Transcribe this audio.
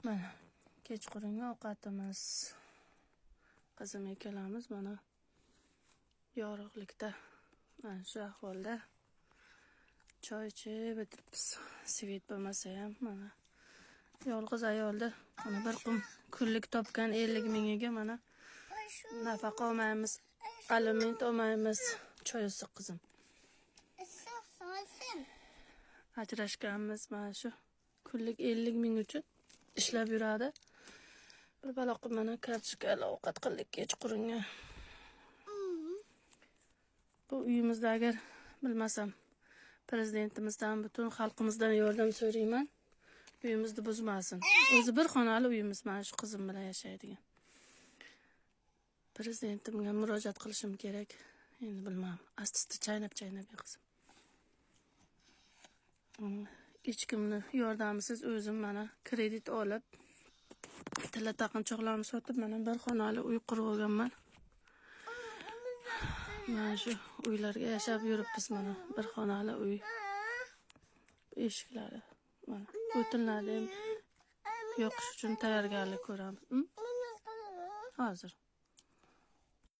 Mana kechqurungi ovqatimiz. Qizim ikkalamiz mana yorug'likda, mana shu ahvolda choy ichib o'tiribmiz. Svet bo'lmasa ham mana yolg'iz ayolda mana bir qum kunlik topgan 50 mingiga mana nafaqa olmaymiz, aliment olmaymiz. Choy issiq, qizim. Issiq solsin. Ajrashganmiz, mana shu kunlik 50 ming uchun ishlab yuradi. Bir balo qilib mana kartoshkali ovqat qildik kechqurunga. Bu uyimizda agar bilmasam, prezidentimizdan, butun xalqimizdan yordam so'rayman. Uyimizni buzmasin. O'zi bir xonali uyimiz, mana shu qizim bilan yashaydigan. Prezidentimga murojaat qilishim kerak. Endi bilmadim. Asta chaynab chaynab ye, qizim. Hech kimni yordamisiz o'zim mana kredit olib, tilla taqinchoqlarni sotib, mana bir xonali uy qurib olganman. Mana shu uylarga yashab yuribmiz, mana bir xonali uy. Eshiklari mana, o'tinlarni ham yoqish uchun tayyorgarlik ko'ramiz. Hozir.